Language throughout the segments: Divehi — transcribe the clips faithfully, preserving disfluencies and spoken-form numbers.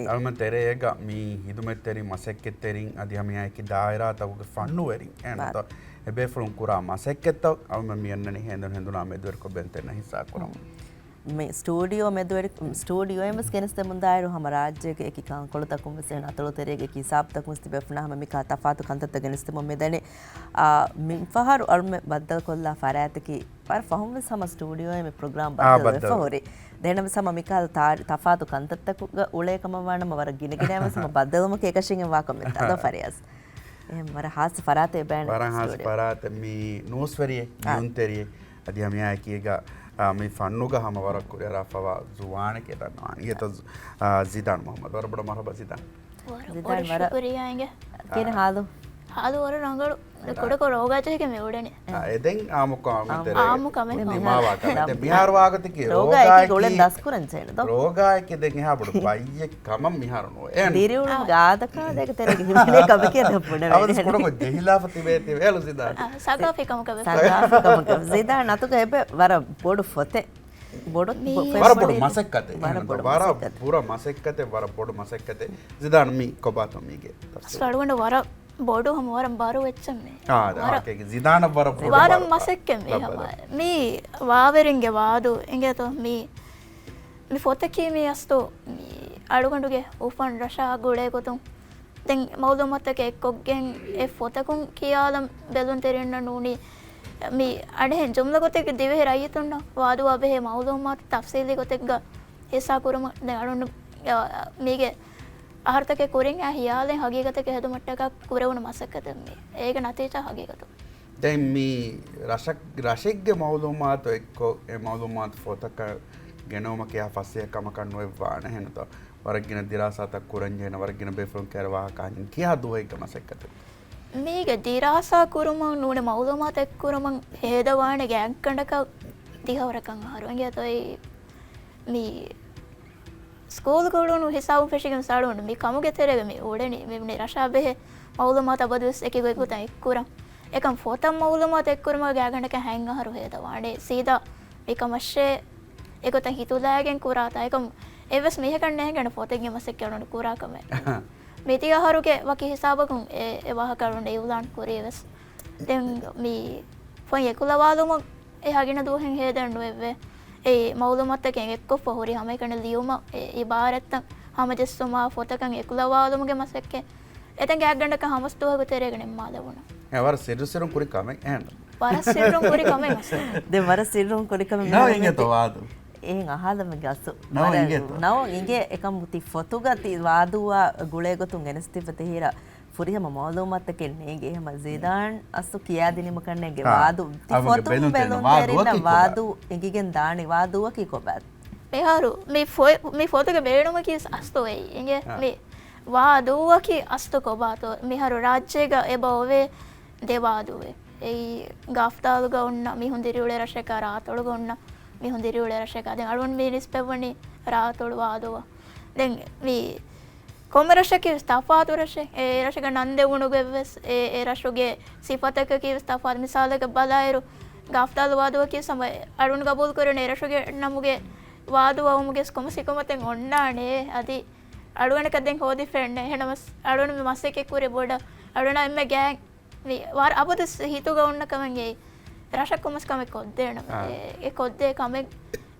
އަޅުމެން ތެރޭގަ މި ހިދުމަތްތެރިން، މަސައްކަތްތެރިން އަދި ހަމައެކި ދާއިރާތަކުގެ ފަންނުވެރިން އެހެންތޯ؟ އެބޭފުޅުން ކުރާ މަސައްކަތްތައް އަޅުމެން މި އަންނަނީ ހޭނދުން ހެނދުނާ މެދުވެރިކޮށް ބެންތެރިންނަށް ހިއްސާ ކުރަމުން. މި ސްޓޫޑިއޯ މެދުވެރި، ސްޓޫޑިއޯއިން ވެސް ގެނެސްދެމުންދާއިރު ހަމަ ރާއްޖޭގެ އެކި ކަންކޮޅުތަކުން ވެސް އެހެން އަތޮޅު ތެރޭގެ އެކި ހިސާބުތަކުން ވެސް ތިބޭފުޅުންނާ ހަމަ މިކާ ތަފާތު ކަންތައްތައް ގެނެސްދެމުން މިދަނީ. އާ، މިފަހަރު އަޅުމެން ބައްދަލުކޮށްލާ ފަރާތަކީ ވަރަށް ފަހުން ވެސް ހަމަ ސްޓޫޑިއޯއެއް މި ޕްރޮގްރާމް އާ، ބައްދަލުވެފަ ބައްދަލު. ހުރި. ދެން ވެސް ހަމަ މިކާ ތާ-، ތަފާތު ކަންތައްތަކުގަ އުޅޭ ކަމަށް ވާނަމަ ވަރަށް ގިނަގިނައިން ވެސް ހަމަ ބައްދަލުވުމަކީ އެކަށީގެން ވާކަމެއް ނޫން. އަދާ ފަރިޔާޒް. އެހެން ވަރަށް ހާއްސަ ފަރާތެއް ބޭނުން ވަރަށް ހާއްސަ ސްޓޫޑިއޯ. ފަރާތެއް މި ނޫސްވެރިއެއް، އާ. ލިޔުންތެރިއެއް. އަދި ހަމައެކީގަ، އާ، މި ފަންނުގަ ހަމަ ވަރަށް ކުރިއަރާފަވާ ޒުވާނެކޭ ދަންނަވާނީ. އިނގޭތޯ، އާ، ޒިދާން މުހައްމަދު. ވަރަށް ބޮޑަށް މަރުހަބާ ޒިދާން. ވަރަށް ޒިދާން ބޮޑަށް ވަރަށް ޝުކުރިއްޔާ އިނގޭ. ކިހިނެއް އާ. ހާލު؟ ހާލު ވަރަށް ރަނގަޅު. އާ. ކުޑަކޮށް ރޯގާތަކެއް މި އުޅެނީ. އާ، އެ ދެން އާ މުކާ އާ. މިތެރޭ އާ މުކާ މި ދިމާވާ ކަމެއް. ދެން މިހާރު ވާގޮތަކީ ރޯގާއެކީ ރޯގާއެކީ ގުޅެން ދަސްކުރަން ޖެހޭނެ ދޯ؟ ރޯގާއެކީ ދެން އެހާ ބޮޑު ބައްޔެއް ކަމަށް މިހާރު ނުވޭ. އެހެން. ދިރިއުޅުމުގެ އާ. އާދަކާދައިގެ ތެރޭގަ ހިމެނޭ ކަމެކޭ ދެން ބުނެވޭނެ. އަވަދު ކުޑަކޮށް ޖެހިލާފަ ތިބޭ ތިބޭ އެޅު ޒިދާން. އާ، ސަގާފީ ކަމަކަށް ވެސް. ސަގާފީ ކަމަކަށް. ޒިދާން އަތުގަ އެބެ ވަރަށް ބޮޑު ފޮތެއް. ބޮޑު މީ ބޮ-، ވަރަށް ބޮޑު ފޮތެއް. މަސައްކަތެއް. ވަރަށް އެހެން ބޮޑު ވަރަށް މަސައްކަތެއް. ބުރަ މަސައްކަތެއް، ވަރަށް ބޮޑު މަސައްކަތެއް. ޒިދާން މީ ކޮބާތޯ މީގެ ތަފްސީލް؟ އަސްލު އަޅުގަނޑު ވަރަށް ބޮޑު ހަމަ ވަރަށް ބާރު އެއްޗެއް މީ. އާ، އާ، ވަރަށް އާކޭގެ ޒިދާނަށް ވަރަށް ބޮޑު ވަރަށް ބާރު. މަސައްކަތް މީ ބައްބަލަ. ހަމަ. މީ ވާވެރިންގެ ވާދު އިނގޭތޯ މީ، މި ފޮތަކީ މީ އަސްލު މީ އަޅުގަނޑުގެ އުފަން ރަށާ ގުޅޭ ގޮތުން ދެން މައުލޫމާތުތަކެއް އެއްކޮށްގެން އެ ފޮތަކުން ކިޔާލަން ބެލުންތެރިންނަށް ނޫނީ މީ އަނެއްހެން ޖުމްލަ ގޮތެއްގެ ދިވެހި ރައްޔިތުންނަށް ވާދުވާ ބެހޭ މައުލޫމާތު ތަފްސީލީ ގޮތެއްގަ ހިއްސާ ކުރުމަށް ދެން އަޅުގަނޑު، އަ، މީގެ އަހަރުތަކެއް ކުރިން އައި ހިޔާލެއް ހަގީގަތަކަށް ހެދުމަށްޓަކާ ކުރެވުނު މަސައްކަތެއް މީ. އޭގެ ނަތީޖާ ހަގީގަތު. ދެން މީ ރަށަށް، ރަށެއްގެ މައުލޫމާތު އެއްކޮށް، އެ މައުލޫމާތު ފޮތަކަށް ގެނައުމަކީ އެހާ ފަސޭހަ ކަމަކަށް ނުވެއްވާނެ. އެހެންތޯ؟ ވަރަށް ގިނަ ދިރާސާތައް ކުރަން ޖެހޭނެ، ވަރަށް ގިނަ ބޭފުޅުން ކިޔާ ވާހަކަ އަހަން ކިހާ ދުވަހެއްގެ މަސައްކަތެއް؟ މީގެ ދިރާސާ ކުރުމަށް ނޫނީ މައުލޫމާތު އެއްކުރުމަށް ހޭދަވާނެ ގާތްގަނޑަކަށް ދިހަވަރަކަށް އަހަރު އިނގޭތޯ އެއީ. މި ސްކޫލްގަ އުޅުނު ހިސާބުން ފެށިގެން ސާޅުން މި ކަމުގެ ތެރޭގަ މި އުޅެނީ. މި ރަށާ ބެހޭ މައުލޫމާތު އަބަދުވެސް އެކި ގޮތްގޮތަށް އެއްކުރަން. އެކަމް ފޮތަށް މައުލޫމާތު އެއްކުރުމުގެ ގާތްގަނޑަކަށް ހަތް އަހަރު ހޭދަވާނެ. ސީދާ މިކަމަށޭ އެގޮތަށް ހިތުލާގެން ކުރާތާ. އެކަމް އެއްވެސް މީހަކަށް ނޭނގޭނެ ފޮތެއްގެ މަސައްކަތް އަޅުގަނޑު ކުރާ ކަމެއް. މިދިޔަ އަހަރުގެ ވަކި ހިސާބަކުން އެ، އެ ވާހަކަ އަޅުގަނޑު އިއުލާން ކުރީ ވެސް. ދެން މި ފޮތް އެކުލަވާލުމަށް އެ ހަގިނަ ދުވަހެއް ހޭދަން ނުވެއްވޭ. އެ މައުލޫމާތުތަކެއް އެއްކޮށްފަ ހުރި ހަމައެކަނި ލިޔުމަށް އެ އިބާރަތްތައް ހަމަޖެއްސުމާ ފޮތަކަށް އެކުލަވާލުމުގެ މަސައްކަތް އެތަން ގާތްގަނޑަކަށް ހަމަސް ދުވަހަކު ތެރޭގަ ނިންމާލެވުނު. އެ ވަރަށް ސިއްރު ސިއްރުން ކުރި ކަމެއް އެހެން. ވަރަށް ސިއްރުން ކުރި ކަމެއް މަސްތު. ދެން ވަރަށް ސިއްރުން ކުރި ކަމެއް ނަވަ މިހާރު އިނގޭތޯ މި ވާދު؟ އެހެން އަހާލަމެއް ގަސް. ނަވަ ވަރަށް އިނގޭތޯ؟ ނަވަ އިނގޭ އެކަމް ތި ފޮތުގަ ތި ވާދުވާ ގުޅޭ ގޮތުން ގެނެސްދީފަ ތިހިރަ ފުރިހަމަ މައުލޫމާތަކެއް ނޭނގޭ. ހަމަ ޒީދާން އަސްލު ކިޔާދިނީމަ ކަންނޭނގެ އާ. ވާދު. ތި އަވަގެ ފޮތުން ބެލުން ތެރިން ބެލުންތެރިންނަށް ވާދު ވާދު އޮތީ ކޮބާ؟ އިނގިގެން ދާނީ. ވާދު އިނގިގެން ދާނީ. ވާދުއަކީ ކޮބާ؟ މިހާރު މި ފޮތް، މި ފޮތުގެ ބޭނުމަކީ އަސްލު އެއީ. އިނގޭ އާ. މި ވާދުއަކީ އަސްލު ކޮބާތޯ؟ މިހާރު ރާއްޖޭގަ އެބަ އޮވޭ ދެ ވާދުއެއް. އެއީ ގަފްދާލުގަ އޮންނަ މީހުން ދިރިއުޅޭ ރަށަކާ، ރާއަތޮޅުގަ އޮންނަ މީހުން ދިރިއުޅޭ ރަށަކާ. ދެން އަޅުގަނޑު މި ނިސްބަތްވަނީ ރާއަތޮޅު ވާދުއަށް. ދެން މި ކޮންމެ ރަށަކީ ވެސް ތަފާތު ރަށެއް. އެ ރަށުގެ ނަން ދެވުނުގެ ވެސް އެ، އެ ރަށުގެ ސިފަތަކަކީ ވެސް ތަފާތު. މިސާލަކަށް ބަލާއިރު، ގަފްދާލު ވާދުއަކީ ސަމަ އަޅުގަނޑު ގަބޫލު ކުރަނީ އެ ރަށުގެ ނަމުގެ ވާދު ވަވުމުގެ ވެސް ކޮންމެސް ހިކުމަތެއް އޮންނާނެ. އަދި އަޅުގަނޑަކަށް ދެން ހޯދިފައެއް ނެތް. އެހެނަމަސް އަޅުގަނޑު މި މަސައްކަތް ކުރި ބޮޑަށް އަޅުގަނޑާ އެންމެ ގާތް މި ވަރަށް އަބަދު ހިތުގަ އޮންނަ ކަމެއް އެއީ. ރަށަށް ކޮންމެސް ކަމެއް ކޮށްދޭނަމޭ. އާ. އެ، އެ ކޮށްދޭ ކަމެއް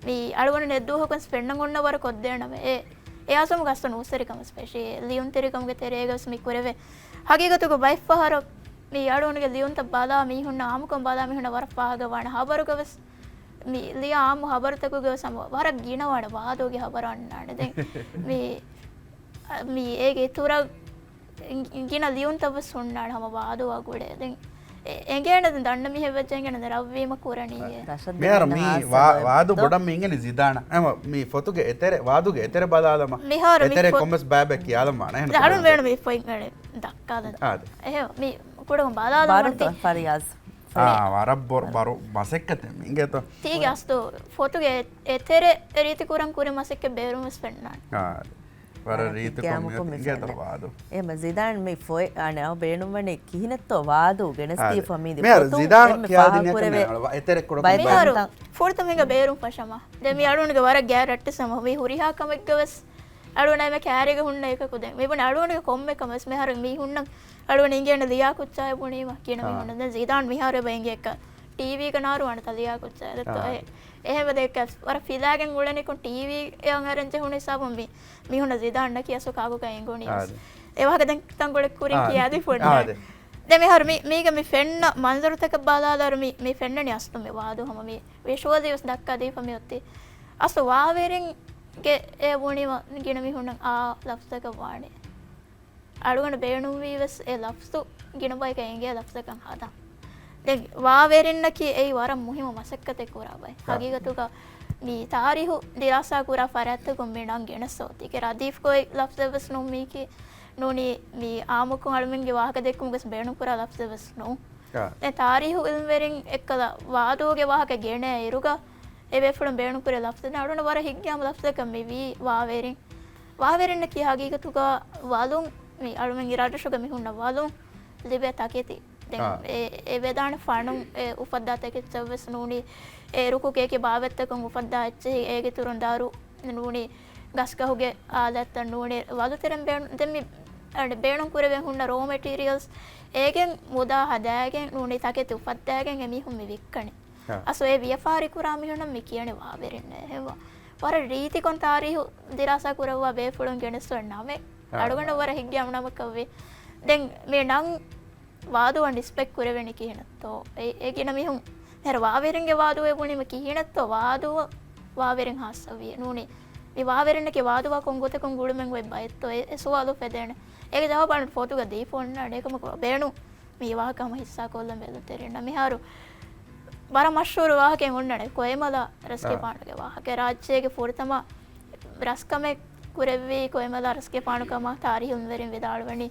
މި އަޅުގަނޑު އެއްދުވަހަކުވެސް ފެންނަން އޮންނަ ވަރަށް ކޮށްދޭނަމޭ. އެ، އެ އަޒުމުގެ އަސްލު ނޫސްވެރިކަމަށް ފެށީ. ލިޔުންތެރިކަމުގެ ތެރޭގަވެސް މި ކުރެވޭ. ހަގީގަތުގަ ބައެއްފަހަރު މި އަޅުގަނޑުގެ ލިޔުންތައް ބަލާ މީހުންނަށް، އާއްމުކޮށް ބަލާ މީހުންނަށް ވަރަށް ފާހަގަވާނެ. ހަބަރުގަވެސް މި ލިޔާ އާއްމު ހަބަރުތަކުގަވެސް ހަމަ ވަރަށް ގިނަވާނެ ވާދުގެ ހަބަރު އަންނާނެ. ދެން މި، މި އޭގެ އިތުރަށް ގިނަ ލިޔުންތައް ވެސް ހުންނާނެ ހަމަ ވާދުއާ ގުޅޭ. ދެން އެ-، އެނގޭނެ ދެން ދަންނަ މީހެއް ވެއްޖެ އެނގޭނެ ދެން ރަށްވީމަ ކުރަނީއޭ. ރަށަށް މިހާރު ދެވޭނެ މީ ހާއްސަ ވާ-، ވާދު ދޯ؟ ބޮޑަށް މި އިނގެނީ ޒިދާނަށް. އެމަ މި ފޮތުގެ އެތެރެ، ވާދުގެ އެތެރެ ބަލާލަމާ. މިހާރު މި އެތެރެ ފޮ-، ކޮންމެސް ބައިބައް ކިޔާލަމާ ނޭ. އަޅުން ވޭނު މި ފޮތް ދައްކާލަން. އާދެ. އެހެން މި ކުޑަކޮށް ބަލާލަމާ ބާރުތޯ ފަރިޔާޒް؟ އާ، ވަރަށް ބޮ-، ބަރު މަސައްކަތެއް މި އިނގޭތޯ. ތީގެ އަސްލު ފޮތުގެ އެތެރެ ރީތި ކުރަން ކުރި މަސައްކަތް ބޭރުން ވެސް ފެންނާނެ. އާ. ވަރަށް ރީތިކޮށް މި އޮތީ އިނގޭތޯ ވާދު. އެހެން ޒިދާން މި ފޮތް އަނެއް ބޭނުންވަނީ ކިހިނެއްތޯ ވާދު ގެނެސްދީފަ މީ ދި ފޮތުން ޒިދާން އެންމެ ފާހަގަކުރެވޭ ބައި މިހާރު ފުރަތަމަ ހިނގަ ބޭރުން ފަށަމަ. ދެ މި އަޅުގަނޑުގެ ވަރަށް ގާތް ރައްޓެއްސަމަ މި ހުރިހާ ކަމެއްގަ ވެސް އަޅުގަނޑަށް އެންމެ ކައިރީގަ ހުންނަ އެކަކު ދެން. މިބުނީ އަޅުގަނޑުގެ ކޮންމެ ކަމެއް ވެސް މިހާރު މީހުންނަށް އަޅުގަނޑު އިނގޭނެ ލިޔާ ކުއްޖާއޭ ބުނީމަ ކިޔަން އާ. މީހުންނަށް. ދެން ޒިދާން މިހާރު އެބަ އިނގޭ އެއްކަ ޓީވީގަ ނާރު ވާނެތާ ލިޔާ ކުއްޖާ ދެއްތޯ. އާ. އެ-، އެހެންވެ ދެއްކަ ވަރަށް ފިލާގެން އުޅެނިކުން ޓީވީ އެއަށް އަރަން ޖެހުނު ހިސާބުން މި-، މީހުންނަށް ޒިދާން ނަކި އަސްލު ކާކުގަ އެނގުނީ ވެސް. އާ. އެ ވާހަކަ ދެން ތަންކޮޅެއް ކުރިން އާ. ކިޔާދީފަ އާ. އޮންނާނެ. ދެން މިހާރު މި-، މީގަ މި ފެންނަ މަންޒަރުތަކަށް ބަލާލާރު މި-، މި ފެންނަނީ އަސްލު މި ވާދޫ ހަމަ މި ވިޝުއަލީ ވެސް ދައްކާ ދީފަ މި އޮތީ. އަސްލު ވާވެރިންގެ އެ ބުނީމަ ގިނަ މީހުންނަށް އާ ލަފްޒަކަށް ވާނެ. އަޅުގަނޑު ބޭނުންވީ ވެސް އެ ލަފްޒު ގިނަ ބަޔަކަށް އެނގޭ ލަފްޒަކަށް ހަދަން. ދެން ވާވެރިންނަކީ އެއީ ވަރަށް މުހިއްމު މަސައްކަތެއް ކުރާ ބައެއް. އާ. ހަގީގަތުގަ މި ތާރީހު ދިރާސާ ކުރާ ފަރާތްތަކުން މި ނަން ގެނެސް އޮތީ. ރަދީފް ގޮތް ލަފްޒެއް ވެސް ނޫން މީކީ. ނޫނީ މި އާއްމުކޮށް އަޅުމެންގެ ވާހަކަ ދެއްކުމުގަސް ބޭނުންކުރާ ލަފްޒެއް ވެސް ނޫން. އާ. ދެން ތާރީހު އިލްމުވެރިން އެއްކަލަ ވާދޫގެ ވާހަކަ ގެނޭ އިރުގަ އެ ބޭފުޅުން ބޭނުންކުރި ލަފްޒެއް އަޅުން ވަރަށް ހިތްގައިމު ލަފްޒަކަށް މި ވީ ވާވެރިން. ވާވެރިންނަކީ ހަގީގަތުގަ ވަލުން މި އަޅުމެންގެ ރަށްރަށުގަ މި ހުންނަ ވަލުން ލިބޭ ތަކެތި. ދެން އާ. އެ، އެ ވެދާނެ ފަނުން އެ އުފައްދާ ތަކެއްޗަށް ވެސް ނޫނީ އެ ރުކު ކޭކި ބާވަތްތަކުން އުފައްދާ އެއްޗެހި އޭގެ ތުރުން ދާރު ނޫނީ ގަސްގަހުގެ އާލާތްތައް ނޫނީ ވަލުތެރެން ބޭނު-، ދެން މި އަ، ބޭނުން ކުރެވެން ހުންނަ ރޯ މެޓީރިއަލްސް އޭގެން މުދާ ހަދާގެން ނޫނީ ތަކެތި އުފައްދާގެން އެމީހުން މި ވިއްކަނީ. އާ. އަސް އެ ވިޔަފާރި ކުރާ މީހުންނަށް މި ކިޔަނީ ވާވެރިން އެހެންވާ. ވަރަށް ރީތިކޮށް ތާރީހު ދިރާސާ ކުރައްވާ ބޭފުޅުން ގެނެސް އޮތް ނަމެއް. އާ. އަޅުގަނޑަށް ވަރަށް ހިތްގައިމު ނަމަކަށް ވޭ. ދެން މި ނަން ވާދޫއަށް ނިސްބަތް ކުރެވެނީ ކިހިނެއްތޯ؟ އެ، އެ ގިނަ މީހުން މިހާރު ވާވެރިންގެ ވާދޫއޭ ބުނީމަ ކިހިނެއްތޯ ވާދޫއަށް ވާވެރިން ހާއްސަވީ؟ ނޫނީ މި ވާވެރިންނަކީ ވާދޫއާ ކޮން ގޮތަކުން ގުޅުމެއް އޮތް ބައެއްތޯ؟ އެ، އެ ސުވާލު ފެދޭނެ. އޭގެ ޖަވާބު އަޅުން ފޮތުގަ ދީފަ އޮންނާނެ. އެކަމަކު ބޭނު މި ވާހަކަ ހަމަ ހިއްސާކޮށްލަން ބެލުންތެރިންނަށް. މިހާރު ވަރަށް މަޝްހޫރު ވާހަކައެއް އޮންނާނެ ކޮއިމަލާ ރަސްގެފާނުގެ ވާހަކަ. ރާއްޖޭގެ ފުރަތަމަ ރަސްކަމެއް ކުރެއްވީ ކޮއިމަލާ ރަސްގެފާނު ކަމަށް ތާރީހުންވެރިން ވިދާޅުވަނީ.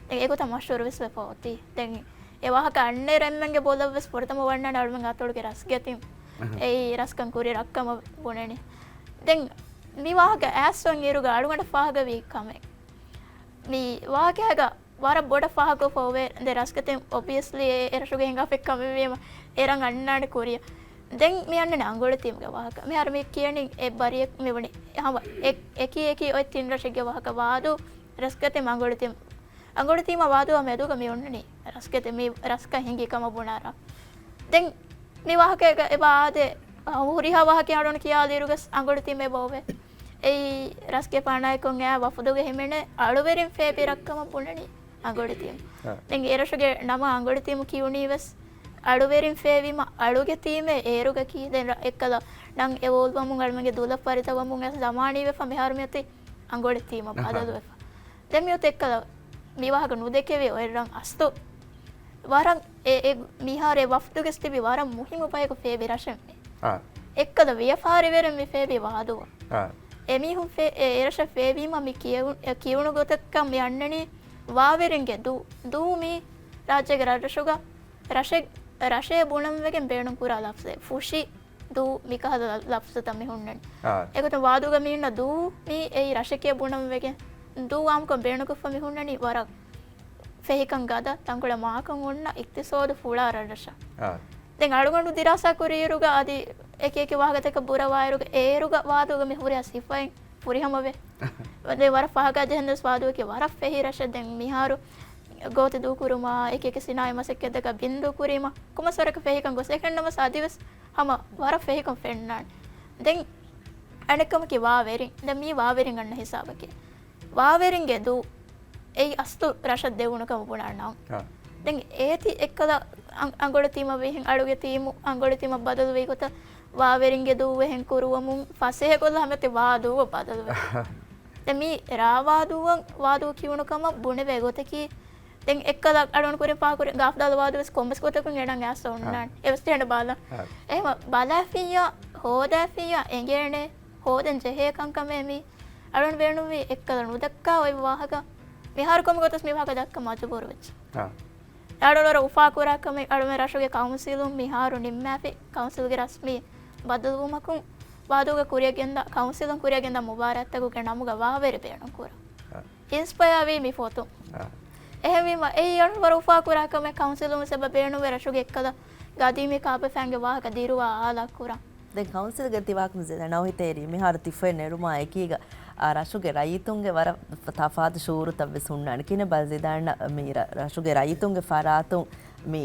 ދެން އެގޮތަށް މަޝްހޫރު ވެސް ވެފަ އޮތީ. ދެން އެ ވާހަކަ އަންނައިރު އެންމެންގެ ބޮލަށް ވެސް ފުރަތަމަ ވަންނާނެ އަޅުމެން އަތޮޅުގެ ރަސްގެތިން. އެއީ ރަސްކަން ކުރި ރަށްކަމަށް ބުނެނީ. ދެން މި ވާހަކަ އައިސް އޮތް އިރުގަ އަޅުގަނޑަށް ފާހަގަވީ ކަމެއް. މި ވާހަކައިގަ ވަރަށް ބޮޑަށް ފާހަގަކޮށްފަ އޮވޭ. ދެ ރަސްގެތިން އޮބްވިއަސްލީ އެ، އެ ރަށުގެ ހިނގާފައި ކަމެއްވީމަ އެރަށް އަންނާނެ ކުރިއަށް. ދެން މި އަންނަނީ އަނގޮޅިތީމުގެ ވާހަކަ. މިހާރު މި ކިޔަނީ އެ ބަރިއެއް މި ބުނީ. ހަމަ އެ، އެކި އެކި އޮތް ތިން ރަށެއްގެ ވާހަކަ. ވާދޫ، ރަސްގެތިން، އަނގޮޅިތީމު. އަނގޮޅިތީމާ ވާދޫއާ މެދުގަ މި އޮންނަނީ ރަސްގެތިން މި ރަސްކަން ހިނގި ކަމަށް ބުނާ ރަށް. ދެން މި ވާހަކައިގަ އެބަ އާދެ، ހުރިހާ ވާހަކައެއް އަޅުން ކިޔާލިއިރުގަސް އަނގޮޅިތީމު އެބަ އޮވޭ. އެއީ ރަސްގެފާނާއެކު އައި ވަފުދުގެ ހިމެނޭ އަޅުވެރިން ފޭބި ރަށްކަމަށް ބުނަނީ އަނގޮޅިތީމު. އާ. ދެން އެރަށުގެ ނަމަ އަނގޮޅިތީމު ކިޔުނީ ވެސް އަޅުވެރިން ފޭބީމަ އަޅުގެ ތީމޭ އޭރުގަކީ. ދެން ރަ-، އެއްކަލަ ނަން އެވޯލްވަމުން އަޅުމެންގެ ދުލަށް ފަރިތަވަމުން އެ ޒަމާނީ ވެފަ މިހާރު މިއޮތީ އަނގޮޅިތީމަށް އަހާ. ބަދަލުވެފަ. ދެން މިއޮތީ އެއްކަލަ މި ވާހަކަ ނުދެކެވޭ އޮތް ރަށް އަސްލު ވަރަށް އެ، އެ މިހާރު އެ ވަފްދުގެސް ތިބި ވަރަށް މުހިއްމު ބަޔަކު ފޭބި ރަށެއް މި. އާ. އެއްކަލަ ވިޔަފާރިވެރިން މި ފޭބި ވާދޫއަށް. އާ. އެމީހުން ފޭ-، އެ، އެރަށަށް ފޭބީމަ މި ކިޔެވު-، އެ ކިޔުނު ގޮތަކަށް މި އަންނަނީ ވާވެރިންގެ ދޫ. ދޫ މީ ރާއްޖޭގެ ރަށްރަށުގަ ރަށެއް، ރަށޭ ބުނަންވެގެން ބޭނުންކުރާ ލަފްޒެއް. ފުށި، ދޫ މިކަހަލަ ލަ-، ލަފްޒުތައް މި ހުންނަނީ. އާ. އެގޮތުން ވާދޫގަ މި އިންނަ ދޫ މީ އެއީ ރަށެކޭ ބުނަންވެގެން ދޫ އާއްމުކޮށް ބޭނުންކޮށްފަ މި ހުންނަނީ ވަރަށް ފެހިކަން ގަދަ ތަންކޮޅެއް މާކަން އޮންނަ އިޤްތިޞާދު ފުޅާ ރަށްރަށަށް. އާ. ދެން އަޅުގަނޑު ދިރާސާ ކުރިއިރުގަ އަދި އެކި އެކި ވާހަކަތަކަށް ބުރަވާއިރުގަ އޭރުގަ ވާދޫގަ މި ހުރިހާ ސިފައިން ފުރިހަމަވޭ. ދެން ވަރަށް ފަހަކަށް ޖެހެން ދުވަސް ވާދޫއަކީ ވަރަށް ފެހި ރަށެއް. ދެން މިހާރު ގޯތި ދޫކުރުމާ، އެކި އެކި ސިނާއީ މަސައްކަތްތަކަށް ބިންދޫ ކުރީމަ، ކޮންމެސް ވަރަކަށް ފެހިކަން ގޮސް. އެކަން ނަމަސް އަދިވެސް ހަމަ ވަރަށް ފެހިކަން ފެންނާނެ. ދެން އަނެއްކަމަކީ ވާވެރިން. ދެން މީ ވާވެރިން އަންނަ ހިސާބަކީ. ވާވެރިންގެ ދޫ އެއީ އަސްލު ރަށަށް ދެވުނު ކަމަށް ބުނާ ނަން. އާ. ދެން އޭތި އެއްކަލަ އަން-، އަނގޮޅިތީމަށް ވިހިން އަޅުގެ ތީމު އަނގޮޅިތީމަށް ބަދަލުވީ ގޮތަށް ވާވެރިންގެ ދޫ އެހެން ކުރުވަމުން ފަސޭހަކޮށްލާ ހަމަ އޮތީ ވާދޫއަށް ބަދަލުވެ. ދެން މީ ރާވާދޫއަށް ވާދޫ ކިޔުނު ކަމަށް ބުނެވޭ ގޮތަކީ، ދެން އެއްކަލަ އަޅުން ކުރިން ފާކުރި ގާފްދާލު ވާދޫ ވެސް ކޮންމެސް ގޮތަކުން އެނަން އައިސް އޮންނާނެ. އާ. އެވެސް ދެން ބަލަ. އާ. އެހެމަ ބަލާފިއްޔާ، ހޯދާފިއްޔާ އެނގޭނެ، ހޯދަން ޖެހޭ ކަންކަމޭ މީ. އަޅުން ބޭނުންވީ އެއްކަލަ ނުދައްކާ އޮތް ވާހަކަ. މިހާރު ކޮންމެ ގޮތަސް މި ވާހަކަ ދައްކަން މަޖުބޫރު ވެއްޖެ. އާ. އަޅުން ވަރަށް އުފާކުރާ ކަމެއް އަޅުމެން ރަށުގެ ކައުންސިލުން މިހާރު ނިންމާފި ކައުންސިލްގެ ރަސްމީ ބަދަލުވުމަކުން ވާދޫގަ ކުރިއަށް ގެންދާ، ކައުންސިލުން ކުރިއަށް ގެންދާ މުބާރާތްތަކުގެ ނަމުގަ ވާވެރި ބޭނުން ކުރާ. އާ. އިންސްޕަޔާ ވީ މި ފޮތުން. އާ. އެހެންވީމަ، އެއީ އަޅުން ވަރަށް އުފާކުރާ ކަމެއް. ކައުންސިލުން ވެސް އެބަ ބޭނުންވޭ ރަށުގެ އެއްކަލަ ގަދީމީ ކާބަފައިންގެ ވާހަކަ ދިރުވާ އާލާ ކުރަން. ދެން ކައުންސިލްގެ ތި ވާކަމު ޒިދާން ނަވަހިތޭރި މިހާރު ތި ފޮތް ނެރުމާ އެކީގަ އާ، ރަށުގެ ރައްޔިތުންގެ ވަރަށް ތަފާތު ޝުޢޫރުތައް ވެސް ހުންނާނެ. ކިހިނެއް ބަލަ ޒިދާން މި ރަށުގެ ރައްޔިތުންގެ ފަރާތުން މި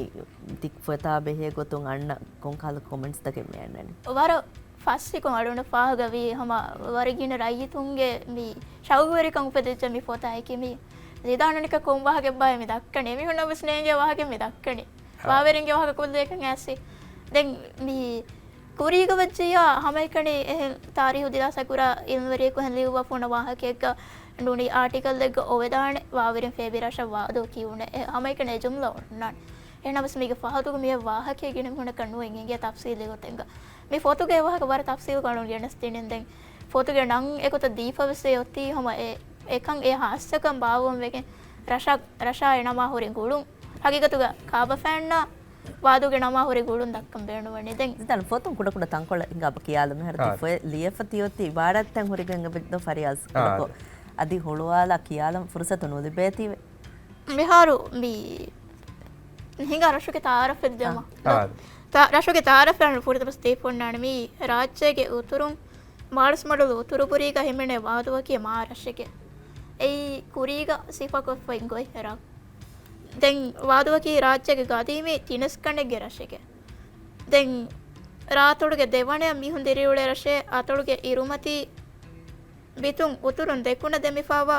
ތި ފޮތާ ބެހޭ ގޮތުން އަންނަ ކޮންކަހަލަ ކޮމެންޓްސްތަކެއް މި އަންނަނީ؟ ވަރަށް ފަސް އެކު އަޅުގަނޑަށް ފާހަގަވީ ހަމަ ވަރަށް ގިނަ ރައްޔިތުންގެ މި ޝައުގުވެރިކަން އުފެދިއްޖެ މި ފޮތާއެކީ. މި ޒިދާން އަނެއްކާ ކޮން ވާހަކައެއްބާ މި ދައްކަނީ؟ އެމީހުންނަށް ވެސް ނޭނގޭ ވާހަކައެއް މި ދައްކަނީ. ވާވެރިންގެ ވާހަކަ ކުއްލިއަކަށް އައިސް. ދެން މި ކުރީގަ ވެއްޖިއްޔާ ހަމައެކަނި އެހެން ތާރީހު ދިރާސާ ކުރާ އިލްމުވެރިޔަކު އެހެން ލިޔުއްވާފަ އޮންނަ ވާހަކައެއްގަ ނޫނީ އާޓިކަލްއެއްގަ އޮވެދާނެ ވާވެރިން ފޭބި ރަށަށް ވާދޯ ކިޔުނެ. އެ ހަމައެކަނި އެ ޖުމްލަ އޮންނާނެ. އެހެންނަމަވެސް މީގެ ފަހަތުގަ މިއޮތް ވާހަކައެއް ގިނަ މީހުންނަކަށް ނުވެ އެނގޭ ތަފްސީލީ ގޮތެއްގަ. މި ފޮތުގެ ވާހަކަ ވަރަށް ތަފްސީލުކޮށް އަޅުން ގެނެސްދިނިން. ދެން ފޮތުގެ ނަން އެގޮތަށް ދީފަ ވެސް އެ އޮތީ ހަމަ އެ، އެކަން އެ ހާއްސަކަން ބާއްވަން ވެގެން ރަށަށް، ރަށާ އެ ނަމާ ހުރި ގުޅުން. ހަގީގަތުގަ ކާބަފައިންނާ ވާދޫގެ ނަމާ ހުރި ގުޅުން ދައްކަން ބޭނުންވަނީ. ދެން ޒިދާން ފޮތުން ކުޑަކުޑަ ތަންކޮޅެއް ހިނގާބަ ކިޔާލަމެ. ހަރަ ތި އާ. ފޮތް ލިޔެފަ ތިއޮތީ އިބާރާތްތައް ހުރިގެން އެބައްދޯ ފަރިޔާޒް އާ. ކުޑަކޮށް. އަދި ހުޅުވާލާ ކިޔާލަން ފުރުސަތު ނުލިބޭތީވެ. މިހާރު މި ހިނގާ ރަށުގެ ތައާރަފެއް ދެމަ. އާ. ތަ-، ރަށުގެ ތައާރަފެއް ފުރަތަމަ ސްޓޭ ފޮންނާނެ މި ރާއްޖޭގެ އުތުރުން މާޅޮސްމަޑުލު އުތުރުބުރީގަ ހިމެނޭ ވާދުއަކީ މާ ރަށެކޭ. އެއީ ކުރީގަ ސިފަކޮށްފައި ގޮތް ރަށް. ދެން ވާދުއަކީ ރާއްޖޭގެ ގަދީމީ ތިނަސްކަނޑެއްގެ ރަށެކޭ. ދެން ރާއަތޮޅުގެ ދެވަނަޔަށް މީހުން ދިރިއުޅޭ ރަށޭ، އަތޮޅުގެ އިރުމަތީ ބިތުން އުތުރުން ދެކުނަށް ދެމިފާވާ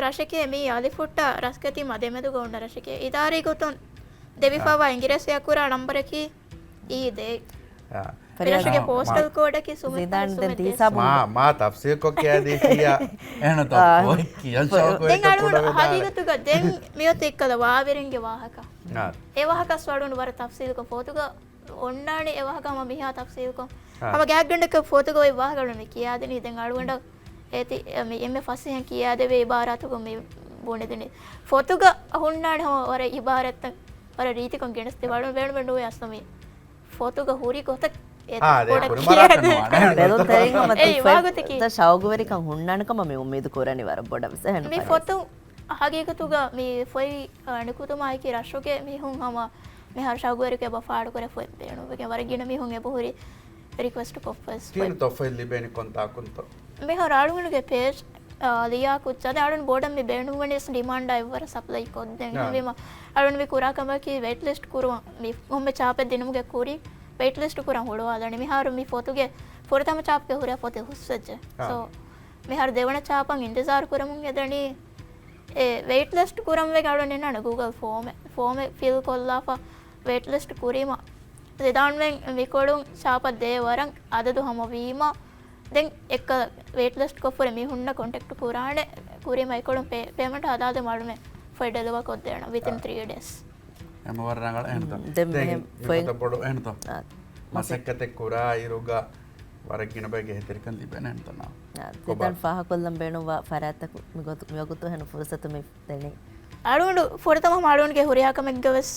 ރަށެކޭ. މީ އަލިފުއްޓާ ރަސްކަތީމާ ދެމެދުގަ އޮންނަ ރަށެކޭ. އިދާރީ ގޮތުން ދެވިފާވާ އާ. އިނގިރޭސި އަކުރާ ނަންބަރަކީ އީ ދޭއް. އާ. މި ރަށުގެ އާ. ޕޯސްޓަލް ކޯޑަކީ ސުމެއް ޒިދާން ދޭއް. ދެން ތި ހިސާބު މާ، މާ ތަފްސީލްކޮށް ކިޔާދީފިއްޔާ. އެހެންތޯ؟ އާ. ފޮތް ކިޔަން ފޮ-، ޝައުޤުވެރިކަން ދެން އަޅުގަނޑު ކުޑަވެދާނެ. ހަގީގަތުގަ ދެން މިއޮތީ އެއްކަލަ ވާވެރިންގެ ވާހަކަ. އާ. އެ ވާހަކަސް އަޅުގަނޑު ވަރަށް ތަފްސީލްކޮށް ފޮތުގަ އޮންނާނެ އެ ވާހަކަ ހަމަ މިހާ ތަފްސީލްކޮށް. އާ. ހަމަ ގާތްގަނޑަކަށް ފޮތުގަ އޮތް ވާހަކަ އަޅުގަނޑު ކިޔާދިނީ. ދެން އަޅުގަނޑަށް އޭތި މި އެންމެ ފަސޭހައިން ކިޔާދެވޭ އިބާރާތުގަ މި ބުނެދިނީ. ފޮތުގަ ހުންނާނެ ހަމަ ވަރަށް އިބާރާތްތައް ވަރަށް ރީތިކޮށް ގެނެސްދޭ. އަޅުގަނޑު ބޭނުމެއް ނުވޭ އަސްލު މި ފޮތުގަ ހުރި ގޮތަށް އޭތި އާ، ދެ ބޮޑަށް ކުރިމަރާ ކިޔާދެވޭ. ކަނުވާނެ. ބެލުން ތެރެއިން ހަމަ އެއީ ތި ވާގޮތަކީ. ފޮތަށް ޝައުގުވެރިކަން ހުންނާނެ ކަމަށް މި އުއްމީދު ކުރަނީ ވަރަށް ބޮޑަށް ވެސް. އެހެން މި ފަރިޔާސް. ފޮތު ހަގީގަތުގަ މި ފޮތް، އަ، ނިކުތުމާއެކީ ރަށުގެ މީހުން ހަމަ މިހާރު ޝައުގުވެރިކޮށް އެބަ ފާޑުކުރެ ފޮތް ބޭނުންވެގެން ވަރަށް ގިނަ މީހުން އެބަހުރި ރިކުއެސްޓް ކޮށްފަސް ކިހިނެއްތޯ ފޮތް ލިބޭނީ ކޮންތާކުންތޯ؟ މިހާރު އަޅުގަނޑުގެ ޕޭޖް، އަ، ލިޔާ ކުއްޖާ އަދި އަޅުން ބޮޑަށް މި ބޭނުންވަނީސް ޑިމާންޑާ އެއްވަރަށް ސަޕްލައި ކޮށްދޭން. އާ. ހެންވީމަ އަޅުން މި ކުރާ ކަމަކީ ވެއިޓް ލިސްޓް ކުރުވަން މި ކޮންމެ ޗާޕެއް ދިނުމުގެ ކުރިން ވެއިޓް ލިސްޓް ކުރަން ހުޅުވާލަނީ. މިހާރު މި ފޮތުގެ ފުރަތަމަ ޗާޕްގެ ހުރިހާ ފޮތެއް ހުސްވެއްޖެ. އާ. ސޯ، މިހާރު ދެވަނަ ޗާޕަށް އިންތިޒާރު ކުރަމުން އެދަނީ. އެ ވެއިޓް ލިސްޓް ކުރަން ވެގެން އަޅުން އިންނާނެ ގޫގަލް ފޯމެއް. ފޯމެއް ފިލް ކޮށްލާފަ ވެއިޓް ލިސްޓް ކުރީމަ، ޒިދާންވެން މިކޮޅުން ޗާޕަށް ދޭ ވަރަށް އަދަދު ހަމަވީމަ، ދެން އެއްކަލަ ވެއިޓް ލިސްޓް ކޮށްފަ ހުރި މީހުންނަށް ކޮންޓެކްޓް ކުރާނެ، ކުރީމަ އެކޮޅުން ޕޭ-، ޕޭމަންޓް ހަދާދޭ އަޅުމެން ފޮތް ޑެލިވަރ ކޮށްދޭނަން ވިތިން ތްރީ ޑޭސް. އެމަ ވަރަށް ރަނގަޅު އެހެންތޯ؟ ދެން ދެން މިހެން މި ފޮތް ގޮތަށް ބޮޑު އެހެންތޯ؟ އާ. މަސައްކަތެއް ކުރާ އިރުގަ ވަރަށް ގިނަ ބައެއްގެ އެހީތެރިކަން ލިބޭނެ އެހެންތޯ؟ އާ. ދެން ފާހަގަކޮށްލަން ބޭނުންވާ ފަރާތްތަކު މިގޮތު-، މިވަގުތު އެހެން ފުރުސަތު މި ދެނީ. އަޅުގަނޑު ފުރަތަމަ އަޅުގަނޑުގެ ހުރިހާ ކަމެއްގަ ވެސް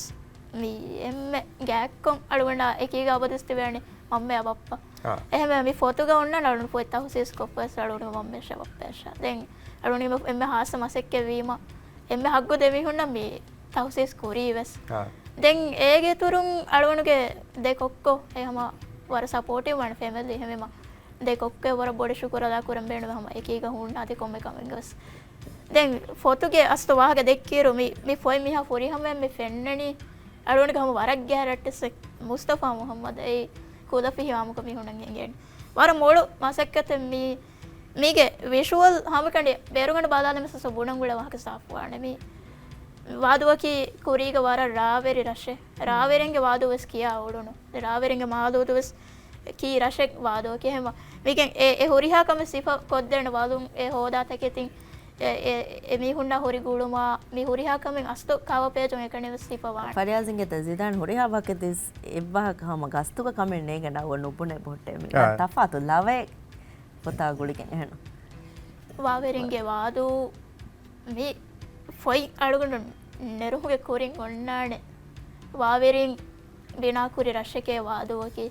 މި އެންމެ ގާތްކޮށް އަޅުގަނޑާ އެކީގަ އަބަދުވެސް ތިބޭނެ މަންމަޔާ ބައްޕަ. އާ. އެހެންވެ މި ފޮތުގަ އޮންނަ އަޅުން ފޮތް ތަހުސީސް ކޮށްފަސް އަޅުގަނޑު މަންމަޔަށާ ބައްޕަޔަށާ. ދެން އަޅުގަނޑު އެންމެ ހާއްސަ މަސައްކަތް ވީމަ އެންމެ ހައްގު ދެމީހުންނަށް މި ތަހުސީސް ކުރީ ވެސް. އާ. ދެން އޭގެ އިތުރުން އަޅުގަނޑުގެ ދެ ކޮއްކޮ އެ ހަމަ ވަރަށް ސަޕޯޓިވް ވާނެ ފެމިލީ ހެންވީމަ. ދެ ކޮއްކޮ ވަރަށް ބޮޑަށް ޝުކުރު އަދާ ކުރަން ބޭނުން ހަމަ އެކީގަ ހުންނާތި ކޮންމެ ކަމެއްގަ ވެސް. ދެން ފޮތުގެ އަސްލު ވާހަކަ ދެއްކިއިރު މި، މި ފޮތް މިހާ ފުރިހަމައިން މި ފެންނަނީ އަޅުގަނޑުގެ ހަމަ ވަރަށް ގާތް ރައްޓެއްސެއް މުސްތަފާ މުހައްމަދު އެއީ ކުލަފިހި ވާމަކޮށް މީހުންނަށް އެނގޭނެ. ވަރަށް މޮޅު މަސައްކަތެއް މީ، މީގެ ވިޝުއަލް ހަމަކަނޑި ބޭރުގަނޑު ބަލާލަމެސް ބުނަން ގުޅޭ ވާހަކަ ސާފުވާނެ. މީ ވާދުއަކީ ކުރީގަ ވަރަށް ރާވެރި ރަށެއް. ރާވެރިންގެ ވާދޫ ވެސް ކިޔާ އުޅުނު. ރާވެރިންގެ މާލޫދު ވެސް ކީ ރަށެއް ވާދޫ ކިހެމަ. މިގެން އެ، އެ ހުރިހާ ކަމެއް ސިފަ ކޮށްދޭނެ ވަލުން އެ ހޯދާ ތަކެތިން އެ، އެ، އެ މީހުންނާ ހުރި ގުޅުމާ، މި ހުރިހާ ކަމެއް އަސްލު ކާވަ ޕޭޖުން އެކަނި ވެސް ސިފަ ވާނެ. ފަރިޔާޒް އިނގޭތަ ޒިދާން ހުރިހާ ވަކި ދިސް އެއްވާހަކަ ހަމަ ގަސްތުގަ ކަމެއް ނޭނގެ ނައު ނުބުނެ ބޮހެއްޓެ މި. އާ. ތަފާތު ލަވައެއް ފޮތާ ގުޅިގެން އެހެން. ވާވެރިންގެ ވާދޫ މި ފޮތް އަޅުގަނޑު ނެރުމުގެ ކުރިން އޮންނާނެ ވާވެރިން ބިނާކުރި ރަށެކޭ ވާދޫއަކީ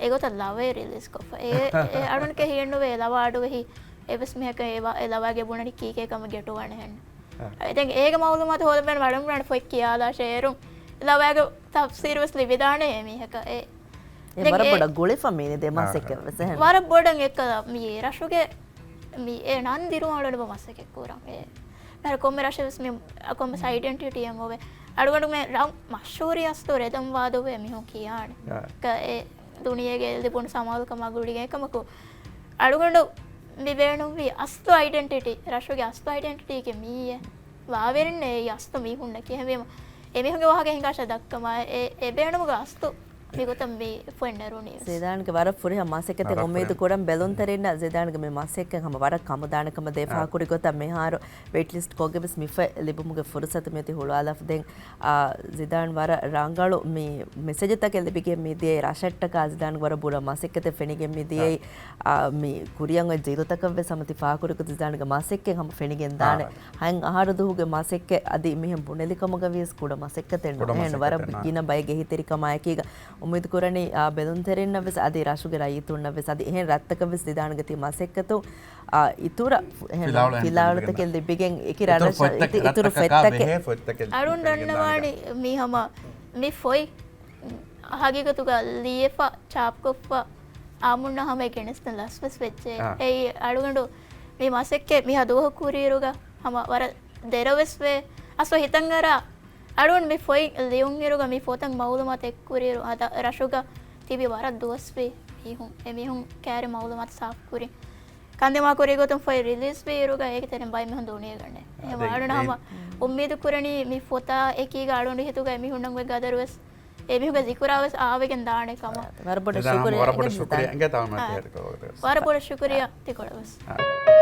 އެގޮތަށް ލަވައެއް ރިލީޒްކޮށްފަ. އެ، އެ އަޅުން ކެހިއެއްނުވޭ އެ ލަވަ އަޑުއެހި އެއްވެސް މީހަކަށް އެ ވާ-، އެ ލަވާގެ ބުނަނީ ކީކޭ ކަމަށް ގެޓުވާނެ ހެން. އަ. ދެން އޭގެ މައުލޫމާތު ހޯދަން ބޭނުން އަޅުން ފޮތް ކިޔާލާށޭ އޭރުން ލަވާގެ ތަފްސީރު ވެސް ލިބިދާނެ އެ މީހަކަށް. އެ އެ ވަރަށް ބޮޑަށް ގުޅިފަ މީނި ދެ މަސައްކަތް ވެސް އެހެން. ވަރަށް ބޮޑަށް އެއްކަލަ މި ރަށުގެ މި އެ ނަން ދިރު އަޅުގަނޑު މަސައްކަތް ކުރަން. އެ މިހާރު ކޮންމެ ރަށެއް ވެސް މި ކޮންމެސް އައިޑެންޓިޓީއެއް އޮވޭ. އަޅުގަނޑުމެ ރަށް މަޝްހޫރި އަސްލު ރެދަން ވާދަ އޮވޭ މީހުން ކިޔާނެ. އާ. އެ ދުނިޔޭގެ ލިބުނު ސަމާލުކަމާ ގުޅިގެން އެކަމަކު އަޅުގަނޑު މި ބޭނުންވީ އަސްލު އައިޑެންޓިޓީ، ރަށުގެ އަސްލު އައިޑެންޓިޓީގެ މީއެއް. ވާވެރިންނޭ އެއީ އަސްލު މީހުންނަކީ. އެހެންވީމަ އެމީހުންގެ ވާހަކަ ހިނގާށާ ދައްކަމާ އެ، އެ ބޭނުމުގަ އަސްލު މިގޮތަށް މި ފޮތް ނެރުނީ ވެސް. ޒިދާންގެ ވަރަށް ފުރިހަމަ މަސައްކަތެއް. ވަރަށް އުއްމީދު ފުރިހަމަ. ކުރަން ބެލުންތެރިންނަށް ޒިދާންގެ މި މަސައްކަތް ހަމަ ވަރަށް ކަމުދާނެ ކަމަށް ދޭ. އާ. ފާހަގަކުރި ގޮތަށް މިހާރު ވެއިޓް ލިސްޓް ކޮށްގެން ވެސް މި ފޮތް ލިބުމުގެ ފުރުސަތު މިއޮތީ ހުޅުވާލާފަ. ދެން، އާ، ޒިދާން ވަރަށް ރަނގަޅު މި މެސެޖުތަކެއް ލިބިގެން މި ދިޔައީ ރަށަށްޓަކާ ޒިދާންގެ ވަރަށް ބުރަ މަސައްކަތެއް ފެނިގެން މި ދިޔައީ، އާ. އާ، މި ކުރިއަށް އޮތް ޖީލުތަކަށް ވެސް ހަމަ ތި ފާހަގަކުރި ގޮތަށް ޒިދާންގެ މަސައްކަތް ހަމަ ފެނިގެން ދާނެ. އާ. ހަތް އަހަރު ދުވަހުގެ މަސައްކަތް އަދި މިހެން ބުނެލި ކަމުގަ ވިޔަސް ކުޑަ މަސައްކަތެއް ނޫން. ކުޑަ އެހެން ވަރަށް މަސައްކަތެއް ނޫން. ގިނަ ބައެއްގެ ހިތިރިކަމާއެކީގަ އުއްމީދު ކުރަނީ، އާ، ބެލުންތެރިންނަށް ވެސް އަދި ރަށުގެ ރައްޔިތުންނަށް ވެސް އަދި އެހެން ރަށްތަކަށް ވެސް ޒިދާންގެ ތި މަސައްކަތު، އާ، އިތުރަށް އެހެން ފިލާވަޅު އެހެން ފިލާވަޅުތަކެއް ލިބިގެން އެކި އިތުރު ރަށްރަށަށް ފޮތްތަކެއް، އިތު-، އިތުރު ރަށްތަކަކާ ފޮތްތަކެއް ބެހޭ ފޮތްތަކެއް އަޅުން ފެނިގެން ދާނެ. ދަންނަވާނީ މި ހަމަ މި ފޮތް ހަގީގަތުގަ ލިޔެފަ، ޗާޕްކޮށްފަ، އާއްމުންނަށް ހަމަ ގެނެސްދޭން ލަސްވެސް ވެއްޖެ. އާ. އެއީ އަޅުގަނޑު މި މަސައްކަތް މިހާ ދުވަހު ކުރިއިރުގަ ހަމަ ވަރަށް ދެރަވެސް ވޭ. އަސްލު ހިތަށް އަރާ އަޅުގަނޑު މި ފޮތް ލިޔުންއިރުގަ މި ފޮތަށް މައުލޫމާތު އެއްކުރިއިރު ހަދާ ރަށުގަ ތިބި ވަރަށް ދުވަސްވީ މީހުން. އެ މީހުން ކައިރި މައުލޫމާތު ސާފުކުރި. ކަންދިމާ ކުރި ގޮތުން ފޮތް ރިލީޒް ވީ އިރުގަ އޭގެ ތެރެއިން ބައެއް މީހުން ދުނިޔެ ގަނޑެ. އެހެން އާ، އަޅުން ހަމަ އުއްމީދު ކުރަނީ މި ފޮތާ އެކީގަ އަޅުގަނޑު ހިތުގަ އެމީހުންނަށް ގަދަރުވެސް، އެމީހުންގެ ޒިކުރާވެސް އާވެގެން ދާނެ ކަމަށް. ވަރަށް ބޮޑަށް ޝުކުރިއްޔާ. ވަރަށް ބޮޑަށް ޝުކުރިއްޔާ. އެނގޭ ތާ މަތި އާ. ހެރިކޮޅުގަ. ވަރަށް ބޮޑަށް ޝުކުރިއްޔާ ތިކޮޅަށް ވެސް. އާ.